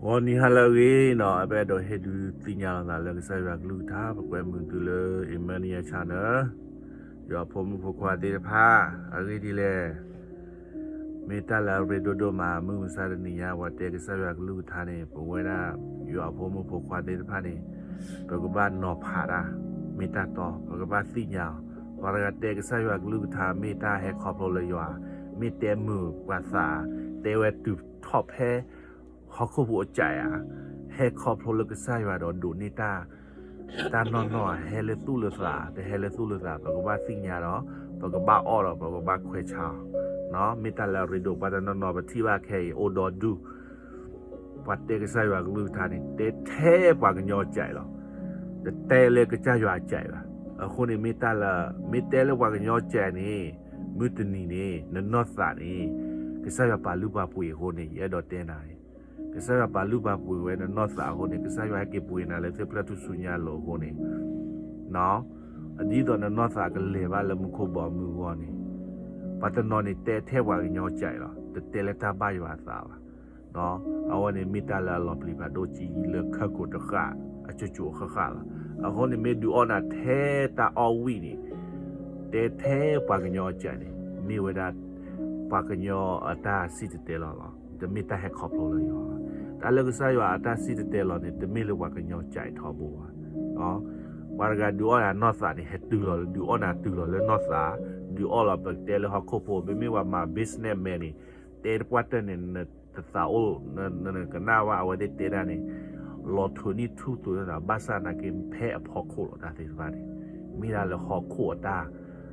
ဂီၤနံၤဟါလၢအဂ့ၤနီၤ, အပအဲၣ်ဒိးဟ့ၣ်ဒုးသ့ၣ်ညါလီၤသးလၢကစၢ်ယွၤကလုၢ်ကထါ, ပကွဲမုာ်တုၤလၢ Emmanuel Channel, ယွၤဖိမုၣ်ဖိခွါသ့ၣ်တဖၣ်, အဂ့ၢ်ဒ်လဲၣ် မ့ၢ်တၢ်လၢအရ့ဒိၣ်ဒိၣ်မး, မုၢ်မဆါတနံၤညါ ပှၤတဲကစၢ်ယွၤကလုၢ်ကထါန့ၣ် ပဝဲဒၣ်ယွၤအဖိမုၣ်ဖိခွါသ့ၣ်တဖၣ်န့ၣ် ပကဘၣ်နီၤဖးတၢ်, မ့ၢ်တၢ်တီ, ပကဘၣ်သ့ၣ်ညါအီၤ, ပှၤတဂၤတဲကစၢ်ယွၤကလုၢ်ကထါ မ့ၢ်တၢ်ဟဲခီဖျိလၢယွၤ, မ့ၢ်တဲမုာ်ပှၤသး, တဲဝဲတုၤထီၣ်ဖဲ ဟီၣ်ခိၣ်ဖိအစးဧါ, ဟဲခီဖျိလၢကစၢ်ယွၤဒီးဒိးန့ၢ်တၢ် တၢ်နီၢ်နီၢ်ဧါ, ဟဲလၢသူၣ်လၢသး, တဟဲလၢသူၣ်လၢသး, ပကဘၣ်သ့ၣ်ညါဒီး ပကဘၣ်အီၣ်ဒီး ပကဘၣ်ခွဲးဆါအီၤ, မ့ၢ်တၢ်လၢအရ့ဒိၣ်, ပှၤတနီၤနီၤပထံၣ်ဘၣ်ခဲအံၤ အိၣ်ဒီဒူၣ်, ပှၤတဲကစၢ်ယွၤကလုၢ်ကထါန့ၣ် တဲထဲပှၤကညီအစးအံၤလီၤ, တတဲလၢကစၢ်ယွၤအစးအံၤဘၣ်. အဃိန့ၣ်မ့ၢ်တၢ်လၢ မ့ၢ်တဲလၢပှၤကညီအစးအံၤန့ၣ် မုၢ်တနံၤန့ၣ် နနီၢ်သးန့ၣ် ကစၢ်ယွၤပာ်လုၢ်ပာ်ပှ့ၤအဃိန့ၣ် ယအဲၣ်ဒိးတဲနၤန့ၣ်, ကစၢ်ယွၤပာ်လုၢ်ပာ်ပှ့ၤဝဲနနီၢ်သးအဃိန့ၣ် ကစၢ်ယွၤဟဲက့ၤပှ့ၤနၤလၢသ့ၣ်ဖျၢၣ်ထူၣ်စုညါအလိၤအဃိန့ၣ်, ဒ်သိးနနီၢ်သးကလဲၤဘၣ်လၢမူခိၣ်ဘီမုၢ်အဂီၢ်န့ၣ်, ပှၤတနီၤန့ၣ်တဲထဲပှၤကညီအစးအံၤလီၤ, တတဲလၢတၢ်ဘၣ်ယွၤအသးဘၣ်. အဝဲန့ၣ်မ့ၢ်တၢ်လၢအလီၤပျံၤဖးဒိၣ်ကံလၢခၢၣ်ခိၣ်တဃၣ် အကၠိကၠိဃၣ်ဃၣ်လီၤ. အဃိန့ၣ်မ့ၢ်ဒုးအီၣ်နၤထဲတၢ်အီၣ်ဝံၣ်န့ၣ်, တဲထဲပှၤကညီအစးန့ၣ် မ့ၢ်ဝဲဒၣ် ပှၤကညီအတၢ်စံၣ်တဲၤတဲလီၤလီၤ, တမ့ၢ်တၢ်ဟဲခီဖျိလၢယွၤဘၣ်. တၢ်လၢကစၢ်ယွၤအတၢ်စံၣ်တဲၤတဲလီၤန့ၣ် တမ့ၢ်လၢပှၤကညီအစးအံၤထီဘိဘၣ်. ပှၤတဂၤဒုးအီၣ်နၤနီၢ်သးန့ၣ် ဟဲတုၤလီၤလၢ ဒုးအီၣ်နၤတုၤလီၤလၢနီၢ်သး, ဒုးအီၣ်လီၤပကတဲလၢဟီၣ်ခိၣ်ဖိ, မ့မ့ၢ်ပှၤမၤ businessman န့ၣ် တဲတပှၢ်တၢၢ်န့ၣ် နတသးအိၣ်, နကနၣ်ဝဲအဝဲသ့ၣ်တဲဒၣ်န့ၣ် လီၤထိးနံၣ်ထူၣ်သိးနၤ, ဘၣ်ဆၣ်နာ်က့ ဖဲအဖီခိၣ်လီၤတၢ်သ့ၣ်တဖၣ်န့ၣ် မ့ၢ်ဒၣ်လၢဟီၣ်ခိၣ်အတၢ်,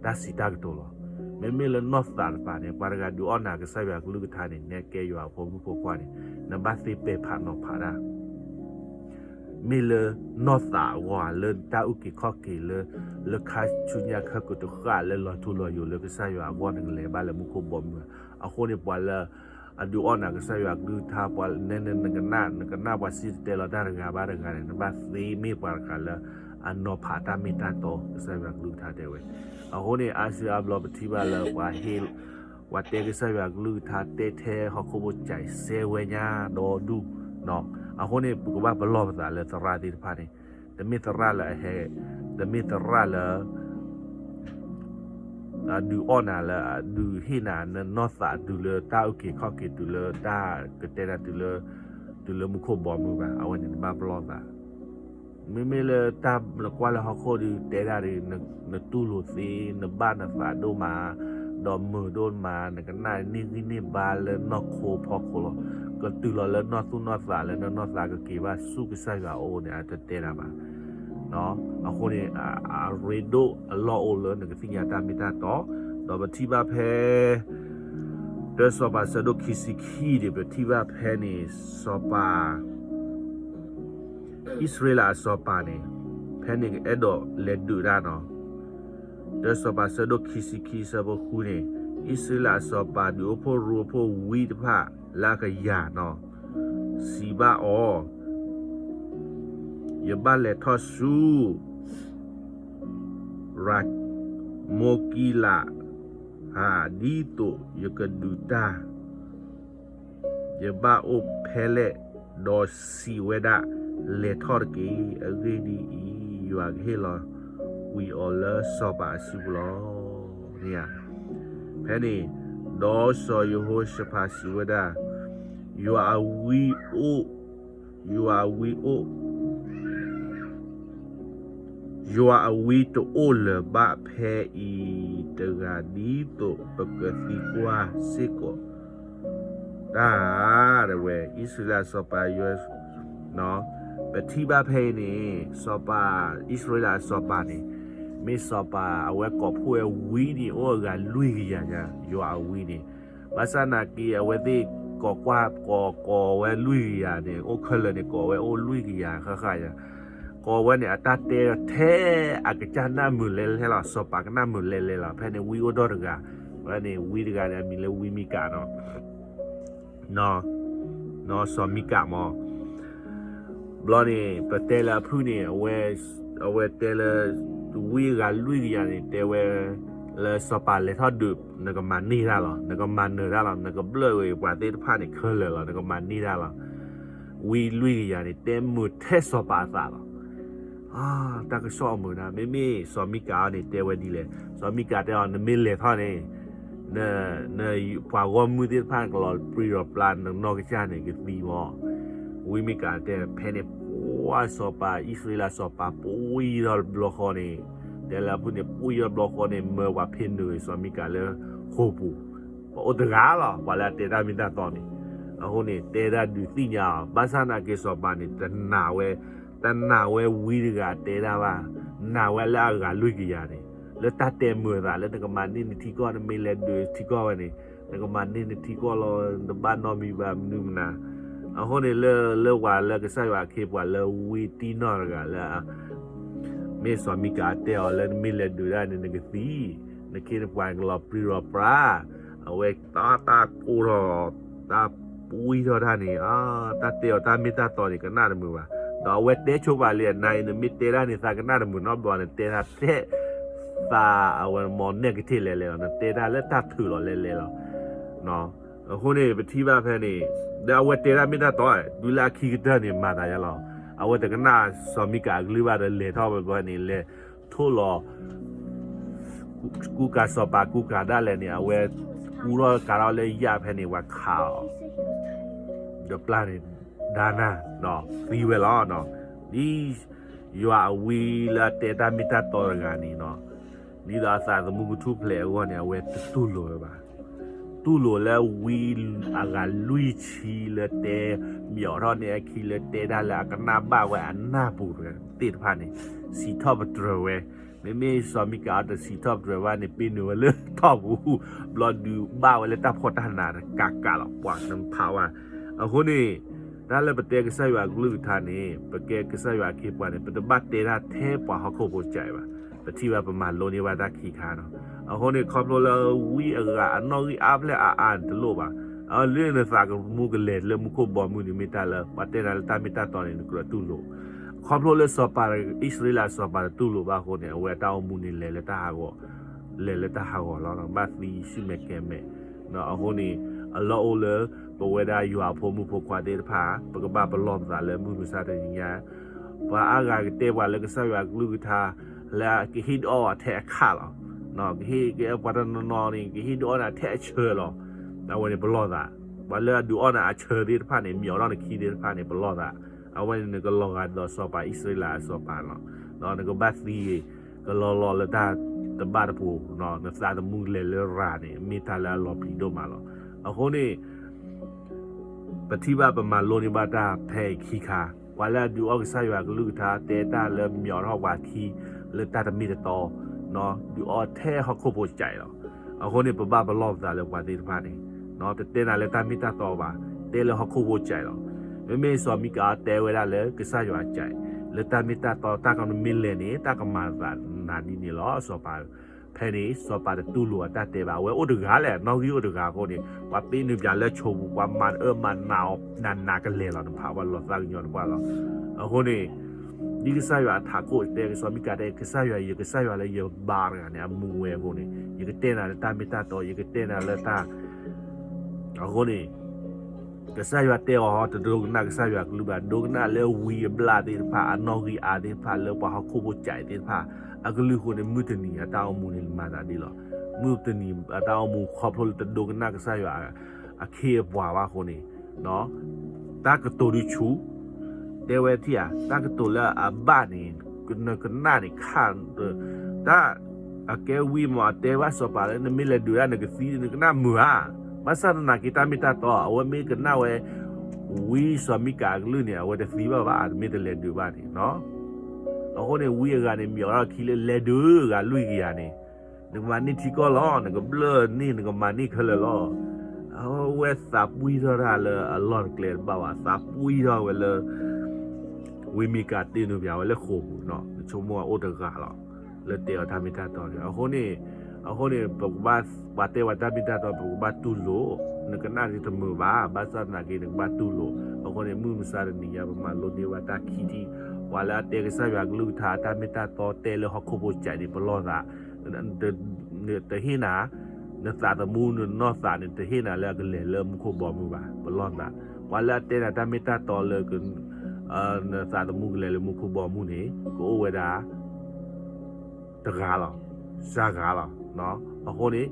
တၢ်စံးတၢ်ကတိၤလီၤ. မ့မ့ၢ်လၢနီၢ်သးတပၤန့ၣ် ပှၤတဂၤဒုးအီၣ်နၤကစၢ်ယွၤကလုၢ်ကထါန့ၣ် နဲကဲယွၤအဖိမုၣ်ဖိခွါန့ၣ် နဘၣ်သ့ပဲာ်ဖးနီၤဖးတၢ် မ့ၢ်လၢနီၢ်သးအဂီၢ်ဧါ, လၢတၢ်အုၣ်က့ၤခီၣ်က့ၤလၢ လၢခါဆူညါခၢၣ်ကၢတဃၣ်လၢလီၤထူလီၤယိာ်လၢကစၢ်ယွၤအဂီၢ် နကလဲၤဘၣ်လၢမူခိၣ်ဘီမုၢ်ဧါ. အဃိန့ၣ်ပှၤလၢ အဒုးအီၣ်နၤကစၢ်ယွၤကလုၢ်ကထါ ပှၤနဲနကနၣ် နကနၣ်ပှၤစံၣ်တဲၤတဲလီၤတၢ်တဂၤဘၣ်တဂၤန့ၣ် နဘၣ်သ့မ့ၢ်ပှၤတဂၤလၢ အနီၤဖးတၢ်မ့ၢ်တၢ်တီ ကစၢ်ယွၤကလုၢ်ကထါတဲဝဲ. အဃိန့ၣ် အါစုအါဘျီပထံၣ်ဘၣ်လၢပှၤဟ့ၣ် ပှၤတဲကစၢ်ယွၤကလုၢ်ကထါတဲထဲဟီၣ်ခိၣ်ဖိစဲးစဲဝဲညါဒီဒူၣ်, အဃိန့ၣ် ပကဘၣ်ပလီၢ်ပသးလၢသရၣ်သ့ၣ်တဖၣ်န့ၣ် တမ့ၢ်သရၣ်လၢအဟဲ, တမ့ၢ်သရၣ်လၢ အဒုးအီၣ်နၤလၢ အဒုးဟ့ၣ်နၤ နနီၢ်သးတုၤလၢတၢ်အုၣ်က့ၤခီၣ်က့ၤတုၤလၢတၢ်ကတဲနၤတုၤလၢ တုၤလၢမူခိၣ်ဘီမုၢ်ဘၣ်. အဝဲန့ၣ်နဘၣ်ပလီၢ်သး မ့မ့ၢ်လၢတၢ်နကွၢ်လၢဟီၣ်ခိၣ်ဒုးတဲဒၣ်ဒီး နတူၢ်လိာ်သ့ နဘၣ်နသးဒိၣ်မး ဒီးမုာ်ဒိၣ်မး နကနၣ်န့ၢ်ဂံၢ်န့ၢ်ဘါလၢနီၢ်ခိဖီခိၣ်လီၤ. ကတုၤလီၤလၢနီၢ်သူၣ်နီၢ်သးလၢနနီၢ်သးကက့ၤဘၣ်ဆူကစၢ်ယွၤအအိၣ်န့ၣ် အတတဲနၤဘၣ်. အဃိန့ၣ် အရ့ဒိၣ်အလီၢ်အိၣ်လၢနကသ့ၣ်ညါတၢ်မ့ၢ်တၢ်တီ, ဒီးပထံၣ်ဘၣ်ဖဲ တၢစီၤပၤဆၢဒိၣ်ခံဆံခံန့ၣ် ပထံၣ်ဘၣ်ဖဲန့ၣ် စီၤပၤ အံၣ်စရ့လးအစီၤပၤန့ၣ် ဖဲန့ၣ်အဲၣ်ဒိးလဲၤဒုးတၢ်နီၤ. တၢစီၤပၤဆၢဒိၣ်ခံဆံခံဆၢဖိဃုန့ၣ် အံၣ်စရ့လးအစီၤပၤ ဒုးအိၣ်ဖှိၣ်ရိဖှိၣ်ဝံတဖၣ်လၢအကယၤနီၤ စံးဘၣ်အီၤ, ယဘၣ်လဲၤထီၣ်ဆူ ရမိကံလးဧၢ, ဒ်သိးယကဒုးတၢ် ယဘၣ်အိၣ်ဖဲလဲၣ်, ဒီးစံးဝဲဒၣ်, လဲၤထီၣ်တက့ၢ်. အဂ့ၢ်ဒ်အံၤ, ယွၤကဟ့ၣ်လီၤကွံာ်အီၤလၢစီၤပၤအစုပူၤလီၤ. န့ၣ်ဧါ, ဖဲန့ၣ်, ဒီးစီၤယဟိၤၡဖးစံးဝဲဒၣ်, ယွၤအဝံအိၣ်, ယွၤအဝံအိၣ် ယွၤအဝံတအိၣ်လၢၤဘၣ်ဖဲအံၤတဂၤ ဒ်သိးပကသံကွၢ်စ့ၢ်ကီးတၢ်ဧါ. တဲဝဲ အံၣ်စရ့လးအစီၤပၤယွၤ, ပထံၣ်ဘၣ်ဖဲအံၤန့ၣ် စီၤပၤ အံၣ်စရ့လးအစီၤပၤန့ၣ် မ့ၢ်စီၤပၤအဝဲကိးဖှိၣ်ဝဲဝံန့ၣ် အိၣ်အဂၤလွံၢ်ကယၤညါ ယွၤအဝံန့ၣ် ဘၣ်ဆၣ်နာ်က့ အဝဲသ့ၣ်ကိးကွၢ် ကိးကိးဝဲလွံၢ်ကယၤန့ၣ် အိၣ်ခဲလၢာ်န့ၣ် ကိးဝဲအိၣ်လွံၢ်ကယၤဃၣ်ဃၣ်ညါ, ကိးဝဲန့ၣ် အတၢ်တဲထဲအကစၢ်နၢ်မုာ်လဲၤလဲၤလီၤ, စီၤပၤကနၢ်မုာ်လဲၤလဲၤလီၤ. ဖဲန့ၣ်ဝံအိၣ်ဒီတဂၤ, ဝဲန့ၣ်ဝံတဂၤန့ၣ် အမံၤလၢဝံမံကးနီၤ နီၢ်စီၤမံကးမး ဘျီန့ၣ် ပတဲလၢအဖုၣ်န့ၣ် အဝဲတဲလၢ ဝံအဂၤလွံၢ်ကယၤန့ၣ် တဲဝဲ လၢစီၤပၤလဲၤထီၣ်ဒုး နကမၤန့ၢ်တၢ်လီၤ, နကမၤနၢၤတၢ်လီၤ, နကဘျၢၣ်ဝဲပှၤသ့ၣ်တဖၣ်န့ၣ်ခဲလၢာ်လီၤ, နကမၤန့ၢ်တၢ်လီၤ. ဝံလွံၢ်ကယၤန့ၣ် တဲမုာ်ထဲစီၤပၤအသးလီၤ. တၢ်ကစီၣ်အမုာ်နၤ မ့မ့ၢ်စီၤမံကၤအံၤန့ၣ် တဲဝဲဒ်လဲၣ်, စီၤမံကၤတဲအီၤ နမ့ၢ်လဲၤထီၣ်န့ၣ် န န ပှၤဂီၢ်မုၢ်သ့ၣ်တဖၣ် နကလီၤပြံလီၤပြါ နနီၢ်ကစၢ်န့ၣ် ကသံမီၤ. ဝံမံကၤတဲ ဖဲန့ၣ် ပှၤစီၤပၤ အံၣ်စရ့လးစီၤပၤပှံၢ်ထီၣ်တဘျီဃီန့ၣ်, တဲလၢအဖုၣ်န့ၣ် ပှံၢ်ထီၣ်တဘျီဃီန့ၣ် မၢပှၤဖ့နုာ်စီၤမံကၤလၢဃိာ်ပူၤ, ပှၤအိၣ်တဂၤလီၤ ပှၤလၢအတဲတၢ်မ့ၢ်တၢ်တီန့ၣ်. အဃိန့ၣ် တဲတၢ်ဒုးသ့ၣ်ညါအီၤ ဘၣ်ဆၣ်သနာ်က့စီၤပၤန့ၣ် တနာ်ဝဲ တနာ်ဝဲဝံတဂၤတဲတၢ်ဘၣ်, နာ်ဝဲလၢအဂၤလွံၢ်ကယၤန့ၣ် လၢတၢ်တဲမုာ်အသး လၢနကမၤန့ၢ်နထံကီၢ် နမ့ၢ်လဲၤဒုးထံကီၢ်ဝဲန့ၣ် နကမၤန့ၢ်နထံကီၢ်လီၤ နတဘၣ်နီတမံၤဘၣ် မနုၤမနၤ. အဃိန့ၣ် လၢ လၢပှၤလၢကစၢ်ယွၤအခ့အပှၤလၢဝံတံၢ်နီၢ်တဂၤလၢ မ့ၢ်စီၤမံကၤတဲအီၤလၢနမ့ၢ်လဲၤဒုးဒၣ်န့ၣ် နကသံ, နခ့နပှၤကလီၤပြံလီၤပြါ, အဝဲတၢ် တၢ်ကိၢ်ထီၣ် တၢ်ပှံၢ်ထီၣ်တၢ်န့ၣ် တၢ်တဲအီၤတၢ်မ့ၢ်တၢ်တီန့ၣ် ကနၣ်တမုာ်ဘၣ်. ဒီးအဝဲတဲဆိပာ်လံ နၤအံၤ နမ့ၢ်တဲဒၣ်န့ၣ် သးကနၣ်တမုာ်နီတဘျီန့ၣ် တဲသးထဲ သးအဝဲမ့ၢ်နဲၣ်ကထ့ၣ်လဲၤလဲၤလီၤ နတဲတၢ်လၢတၢ်ထုးလီၤလဲၤလဲၤလီၤ. အဃိန့ၣ် ပထံၣ်ဘၣ်ဖဲန့ၣ် ဒီးအဝဲတဲတၢ်မ့ၢ်တၢ်တီ တုၤလၢအခံကတၢၢ်န့ၣ် မၤသးယါလီၤ. အဝဲတကနၣ်စီၤမံကၤအကလုၢ်ဘၣ်ဒီး လဲၤထီၣ်ဝဲဖဲန့ၣ် လဲၤထိၣ်လီၤ ကူကၤစီၤပၤကူကၤဒၣ်လဲာ်န့ၣ် အဝဲကူထီၣ်ကၤထီၣ်လၢယၣ်ဖဲန့ၣ် ပှၤခးအီၤ ဒီးပျၢ်န့ၣ် ဒါနၤ သံဝဲလီၤ. ဒ်ယွၤအဝံလၢအတဲတၢ်မ့ၢ်တၢ်တီတဂၤန့ၣ် ဒ်သိးအသးသမူကထူၣ်ဖျဲးအဂီၢ်န့ၣ် အဝဲတတူၢ်လိာ်ဝဲဘၣ်. တူၢ်လိာ်လၢဝံအဂၤလွံၢ်ဆံလၢတဲ မ့ၢ်အိးထီၣ်န့ၢ်အခံလၢတဲတၢ်လၢအကနၣ်ဘၣ်ဝဲအနၢ်ပူၤသ့ၣ်တဖၣ်န့ၣ် စံးထီၣ်ပတြၢၤဝဲ, မ့မ့ၢ်စီၤမံကၤအံၤတစံးထီၣ်ပတြၢၤဘၣ်န့ၣ် ပ့ၤနုာ်ဝဲလၢထီၣ်ပူၤ ဘျီဒုးဘၣ်ဝဲလၢတၢ်ဖှီၣ်တၢ်နးတကးကးလီၤ ပှၤနဖးဝဲ. အဃိန့ၣ် တၢ်လၢပတဲကစၢ်ယွၤအကလုၢ်ကထါန့ၣ် ပကဲကစၢ်ယွၤအခ့အပှၤန့ၣ် ပတဘၣ်တဲတၢ်ထဲပှၤဟီၣ်ခိၣ်ဖိစဲးဘၣ်. ပထံၣ်ဘၣ်ပမၤလိန့ၢ်ဘၣ်တၢ်ခံခါနီၤ. အဃိန့ၣ် ခီဖျိလၢဝံအဂၤအနီၣ်ဂံၢ်အါဖျဲၣ်အါအါန့ၣ်တလိၣ်ဘၣ်. အလၢနသးသမူကလဲၤလၢမူခိၣ်ဘီမုၢ်န့ၣ် မ့ၢ်တၢ်လၢပှၤတဲနၤလၢတၢ်မ့ၢ်တၢ်တီန့ၣ် နကြၢးတူၢ်လိာ်. ခီဖျိလၢစီၤပၤ အံၣ်စရ့လးစီၤပၤတတူၢ်လိာ်ဘၣ်အဃိန့ၣ် အဝဲအတၢ်အိၣ်မူန့ၣ် လဲၤလၢတၢ်ဟးဂီၤ လဲၤလၢတၢ်ဟးဂီၤလီၤ. ဘၣ်သံဆူၣ်မဲာ်ကဲၤမဲာ်. အဃိန့ၣ် အလီၢ်အိၣ်လၢ ပဝဲဒၣ်ယွၤအဖိမုၣ်ဖိခွါသ့ၣ်တဖၣ် ပကဘၣ်ပလီၢ်ပသးလၢမုၢ်မဆါတနံၤညါ ပှၤအါဂၤကတဲပှၤလၢကစၢ်ယွၤအကလုၢ်ကထါ လၢကဟ့ၣ်ဒုးအီၣ်ထဲအခၣ်လီၤ. ကဟ့ၣ်ကဲပှၤတနီၤနီၤန့ၣ် ကဟ့ၣ်ဒုးအီၣ်နၤထဲအဆၢလီၤ. အဝဲန့ၣ်ပလီၢ်သး. ပှၤလၢအဒုးအီၣ်နၤအဆၢသ့ၣ်တဖၣ်န့ၣ် မ့ၢ်အိးထီၣ်နခံသ့ၣ်တဖၣ်န့ၣ် ပလီၢ်သး. အဝဲန့ၣ်နကလီၤဂာ်ဒ်သိးစီၤပၤအံၣ်စရ့လးအစီၤပၤလီၤ. နကဘၣ်သံ ကလီလီၤလၢတၢ်တဘၣ်တပူၤ, နသးသမူလဲၤလၢရၤန့ၣ် မ့ၢ်တၢ်လၢအလီၤပျံၤဒိၣ်မးလီၤ. အဃိန့ၣ် ပထံၣ်ဘၣ်ပမၤလိန့ၢ်ဘၣ်တၢ်ဖဲအံၤခံခါ, ပှၤလၢအဒုးအီၣ်ကစၢ်ယွၤကလုၢ်ကထါ တဲတၢ်လၢမ့ၢ်အိးထီၣ်ပှၤခံ လၢတၢ်တမ့ၢ်တတီ, ဒုးအီၣ်ထဲဟီၣ်ခိၣ်ဖိစဲးလီၤ. အဃိန့ၣ် ပဘၣ်ပလီၢ်ပသးလၢပှၤသ့ၣ်တဖၣ်န့ၣ်, တတဲနၤလၢတၢ်မ့ၢ်တၢ်တီဘၣ်, တဲလၢဟီၣ်ခိၣ်ဖိစဲးလီၤ. မ့မ့ၢ်စီၤမံကၤတဲဝဲဒၣ်လၢကစၢ်ယွၤစဲး, လၢတၢ်မ့ၢ်တၢ်တီ တၢ်ကမ့ၢ်လဲၤန့ၣ် တၢ်ကမၤသးနၤဒ်န့ၣ်လီၤ စီၤပၤဧၢ. ဖဲန့ၣ် စီၤပၤတတူၢ်လိာ်အတၢ်တဲဘၣ်, အဝဲအိၣ်တဂၤလဲၣ်, နီၣ်ဂံၢ်အိၣ်တဂၤအဃိန့ၣ် ပှၤပ့နုာ်ပၠးလၢဆိပူၤ ပှၤမၤအၢမၤနးအီၤ နးနးကလဲာ်လီၤ. နဖးဝဲလီၤသးကညီၤတပှၢ်လီၤ. အဃိန့ၣ် ဒ်ကစၢ်ယွၤအထးခိၣ်တဲ စီၤမံကၤတဲ ကစၢ်ယွၤ ယကစၢ်ယွၤလၢယဘါတဂၤန့ၣ် အမူဝဲအဃိန့ၣ် ယကတဲနၤလၢတၢ်မ့ၢ်တၢ်တီ, ယကတဲနၤလၢတၢ် အဃိန့ၣ် ကစၢ်ယွၤတဲအီၤ တဒိကနၣ်ကစၢ်ယွၤကလုၢ်ဘၣ်, ဒိကနၣ်လၢဝံအဘျၣ်သ့ၣ်တဖၣ် အနီၣ်ဂံၢ်အါသ့ၣ်တဖၣ် လၢပှၤဟီၣ်ခိၣ်ဖိစဲးသ့ၣ်တဖၣ် အကလုၢ်အဃိန့ၣ် မုၢ်တနံၤအတၢ်အိၣ်မူန့ၣ်မၤသးဒ်လီၤ. မုၢ်တနံၤအတၢ်အိၣ်မူခီဖျိလၢတဒိကနၣ်ကစၢ်ယွၤအခ့အပှၤဘၣ်အဃိန့ၣ် တၢ်ကတိၤဒုးဆူၣ်, တဲဝဲထံၣ်ဧါ, တၢ်ကတိၤလၢအဘၣ်န့ၣ် နကနၣ်န့ၣ်ခါ, တၢ် အကဲဝံမး အတဲဘၣ်စီၤပၤလၢ နမ့ၢ်လဲၤဒုးဒၣ်နကသံ နကနၣ်မုာ်ဧါ. ဘၣ်ဆၣ်သနာ်က့တၢ်မ့ၢ်တၢ်တီ အဝဲမ့ၢ်ကနၣ်ဝဲ ဝံစီၤမံကၤအကလုၢ်န့ၣ် အဝဲတသံဘၣ်ဘၣ် တမ့ၢ်တလဲၤဒုးဘၣ်န့ၣ်. အဃိန့ၣ် ဝံအဂၤန့ၣ် မ့ၢ်အိးထီၣ်ခံလၢလဲၤဒုးဂၤလွံၢ်ကယၤန့ၣ် နကမၤန့ၢ်ထံကီၢ်လီၤ, နကဘျၢၣ်န့ၢ် နကမၤန့ၢ်ခဲလၢာ်လီၤ. အဝဲသးပှံၢ်ထီၣ်တၢ်လၢအလီၢ်တကျဲတဘၣ်ဘၣ်, သးပှံၢ်ထီၣ်ဝဲလၢ ဝံမံကၤတ့နုာ်ပၠးဝဲလၢဃိာ်ပူၤနီၤ, နဆိကမိၣ်အိၣ်တဂၤလီၤ လၢတဲအီၤတၢ်မ့ၢ်တၢ်တီန့ၣ်. အဃိန့ၣ်, အဃိန့ၣ် ပကဘၣ်, ပှၤတဲဝဲတၢ်မ့ၢ်တၢ်တီ ပကဘၣ်တူၢ်လိာ်, နကနၣ်တမုာ်ဘၣ်, ဘၣ်ဆၣ်သနာ်က့ နကဘၣ်တူၢ်လိာ်. အဃိန့ၣ် မုၢ်မဆါတနံၤညါ ပမၤလိန့ၢ်ဘၣ်တၢ်ခံထံၣ်, ပှၤလၢအတဲကစၢ်ယွၤကလုၢ်ကထါ တၢ်မ့ၢ်တၢ်တီတဲလၢဟီၣ်ခိၣ်ဖိစဲးန့ၣ် ပလီၢ်သး, တဟ့ၣ်နၤ, နသးသမူနနီၢ်သးန့ၣ် တဟ့ၣ်နၤလၢအကလဲၤလၢမူခိၣ်ဘီမုၢ်ဘၣ်, ပလီၢ်သး ပှၤလၢအတဲနၤတၢ်မ့ၢ်တၢ်တီလၢ နသးသမူကလဲၤလၢမူခိၣ်ဘီမုၢ်န့ၣ် ကအိၣ်ဝဲဒၣ် တဂၤလီၤ, စှၤဂၤလီၤ. အဃိန့ၣ်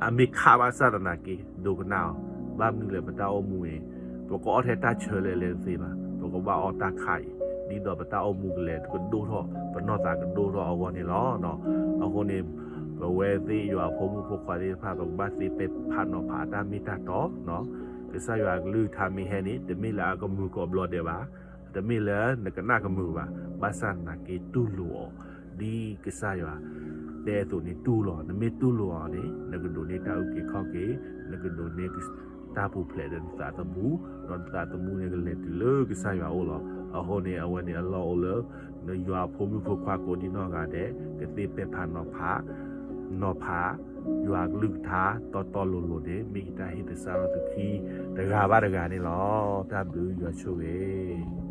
အမ့ၢ်ခးဘၣ်ဆၣ်သနာ်က့ ဒိကနၣ်အီၤ, ဘၣ်မနုၤလဲၣ် ပတၢ်အိၣ်မူအံၤ ပကအီၣ်ထဲတၢ်ဆၢလဲၣ်လဲၣ်တသ့ဘၣ်, ပကဘၣ်အီၣ်တၢ်ခးအံၤ ဒ်သိးပတၢ်အိၣ်မူကလဲၤကဒိၣ်ထီၣ် ပနီၢ်သးကဒိၣ်ထီၣ်အဂီၢ်န့ၣ်လီၤ. အဃိန့ၣ် ပဝဲသ့ၣ်ယွၤအဖိမုၣ်ဖိခွါသ့ၣ်တဖၣ် ပကဘၣ်သ့ပဲာ်ဖးနီၤဖးအတၢ်မ့ၢ်တၢ်တီ, ကစၢ်ယွၤအကလုၢ်ကထါမ့ၢ်ဟဲန့ၣ် တမ့ၢ်လၢအကမုာ်ကိးဘျီဒဲးဘၣ်, တမ့ၢ်လၢနကနၣ်ကမုာ်ဘၣ်, ဘၣ်ဆၣ်သနာ်က့တူၢ်လိာ်အီၤ, ဒ်ကစၢ်ယွၤတဲအသိးန့ၣ်တူၢ်လိာ်, နမ့ၢ်တူၢ်လိာ်အီၤန့ၣ် နကဒိးန့ၢ်တၢ်အုၣ်က့ၤခီၣ်က့ၤ, နကဒိးန့ၢ်တၢ်ပူၤဖျဲးဒီးနသးသမူ, ဒီးနသးသမူန့ၣ်ကလဲၤတုၤလၢကစၢ်ယွၤအအိၣ်လီၤ. အဃိန့ၣ် အဝဲန့ၣ်အလီၢ်အိၣ်လၢ နယွၤဖိမုၣ်ဖိခွါကိးဒံနီၢ်ဂၤဒဲး ကသ့ပဲာ်ဖးနီၤဖး, နီၤဖး ယွၤအကလုၢ်ကထါ တီတီလိၤလိၤန့ၣ် မ့ၢ်ယတၢ်ဟ့ၣ်သဆၣ်ထီၣ်သုခံ တဂၤဘၣ်တဂၤန့ၣ်လီၤ. တၢ်ဘျုးယွၤဆိၣ်ဂ့ၤ